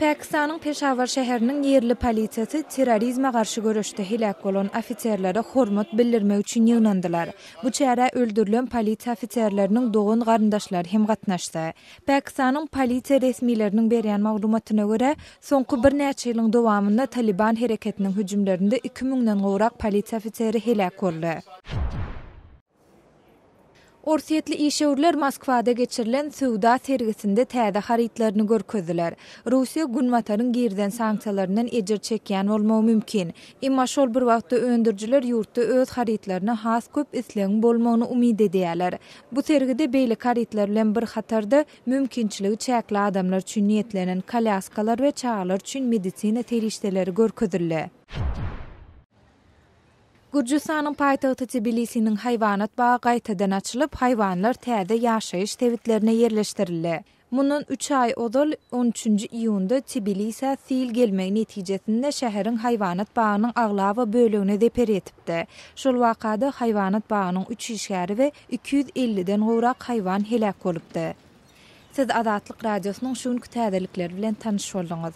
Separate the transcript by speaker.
Speaker 1: Pakistanyň Peşawar şäheriniň ýerli polisiýasy terrorizme garşy göreşde heläk bolan ofiserlere hormat bildirmek üçin ýygnandylar. Bu çärä öldürilen polisiýa ofiserleriniň dogan-garyndaşlary hem gatnaşdy. Pakistanyň polisiýa resmileriniň berýän maglumatyna görä, soňky birnäçe ýylyň dowamynda Talyban hereketiniň hüjümlerinde iki müňden gowrak polisiýa ofiseri heläk boldy. Orsýetli işewürler Moskwada geçirilen söwda sergisinde täze harytlaryny görkezdiler. Russiýa Günbataryň girizen sanksiýalaryndan ejir çekýän bolmagy mümkin. Emma şol bir wagtda öndürijiler ýurtda öz harytlaryna has köp islegiň bolmagyny umyt edýärler. Bu sergide beýleki harytlar bilen bir hatarda, mümkinçiligi çäkli adamlar üçin niýetlenen kolýaskalar we çagalar üçin medisina serişdeleri görkezildi. Gürjüstanyň paýtagty Tbilisiniň haýwanat bagy gaýtadan açylyp, haýwanlar täze ýaşaýyş sebitlerine ýerleşdirildi. Mundan üç aý ozal, on üçünji iýunda Tbilisä sil gelmegi netijesinde şäheriň haýwanat bagynyň aglaba bölegine zeper ýetipdi. Şol wakada haýwanat bagynyň üç işgäri we 250-den gowrak haýwan heläk bolupdy. Siz Azatlyk Radiosynyň şu günki täzelikleri bilen tanyş bolduňyz.